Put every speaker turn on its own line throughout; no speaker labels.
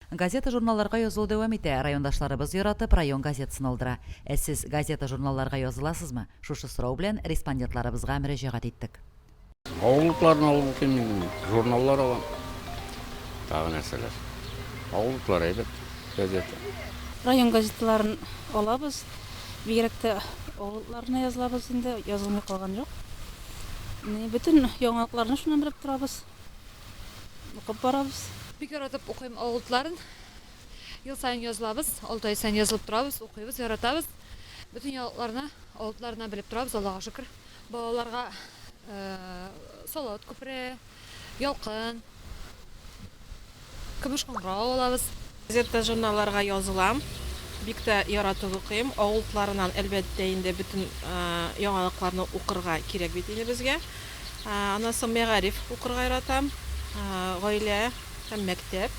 Газета-журналларга язылу дәвам итә, райондашларыбыз яратып район газетасын алдыра. Ә сез газета-журналларга языласызмы? Шушы сорау белән респондентларыбызга мөрәҗәгать иттек.
Авыл утларын алып укыйм инде мин, журналлар алам. Тагы нәрсәләр. Авыл утлары әйбәт газета.
Район газеталарын алабыз. Бигрәк тә авыл утларына язылабыз инде, язылмый калган юк. Бөтен яңалыкларны шуннан белеп торабыз. Укып барабыз.
Бик яратып укыйм Авыл утларын. Ел саен язылабыз, алты ай саен язылып торабыз, укыйбыз, яратабыз. Бөтен яңалыкларны Авыл утларыннан белеп торабыз, Аллага шөкер. Балаларга Салават күпере, Ялкын, Көмеш кыңгырау алабыз.
Газета-журналларга язылам, бик тә яратып укыйм. Авыл утларыннан, әлбәттә инде, бөтен яңалыкларны укырга кирәк бит инде безгә. Аннан соң Мәгариф укырга яратам, Гаилә һәм мәктәп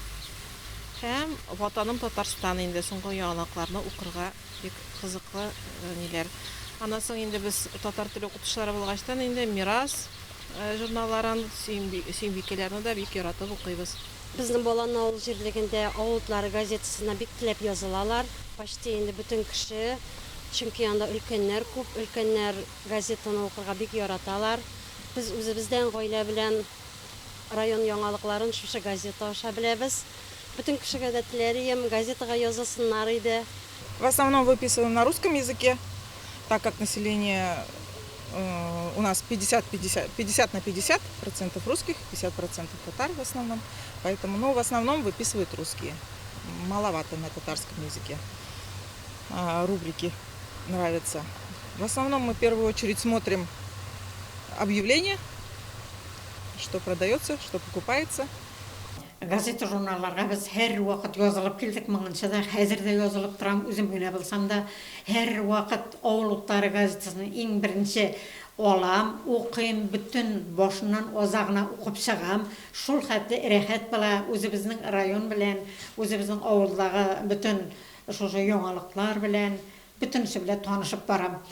һәм Ватаным Татарстан инде соңгы яңалыкларны укырга бик кызыклы ниләр. Аннан соң инде без татар теле укытучылары булгачтан инде Мирас журналларын, Сөембикәләрне дә бик яратып укыйбыз.
Безнең Балан авыл җирлегендә Авыл утлары газетасына бик теләп язылалар. Почти инде бөтен кеше, чөнки анда өлкәннәр күп, өлкәннәр газетаны укырга бик яраталар. Без үзебездән гаилә белән район яңалыкларын шушы газета аша беләбез. Бөтен кешегә дә теләр ием, газетага язылсыннар иде.
В основном выписываем на русском языке, так как население у нас 50, 50, 50 на 50 процентов русских, 50 процентов татар в основном. Поэтому, ну, в основном выписывают русские. Маловато на татарском языке рубрики нравятся. В основном мы в первую очередь смотрим объявления, что продается, что покупается.
Газета-журналларга без һәрвакыт язылып килдек, моңынчы да, хәзер дә язылып торам, үзем генә булсам да, һәрвакыт Авыл утлары газетасын иң беренче алам, укыйм, бөтен башыннан азагына укып чыгам. Шул хәтле рәхәт була, үзебезнең район белән, үзебезнең авылдагы бөтен шушы яңалыклар белән, бөтенесе белән танышып барам.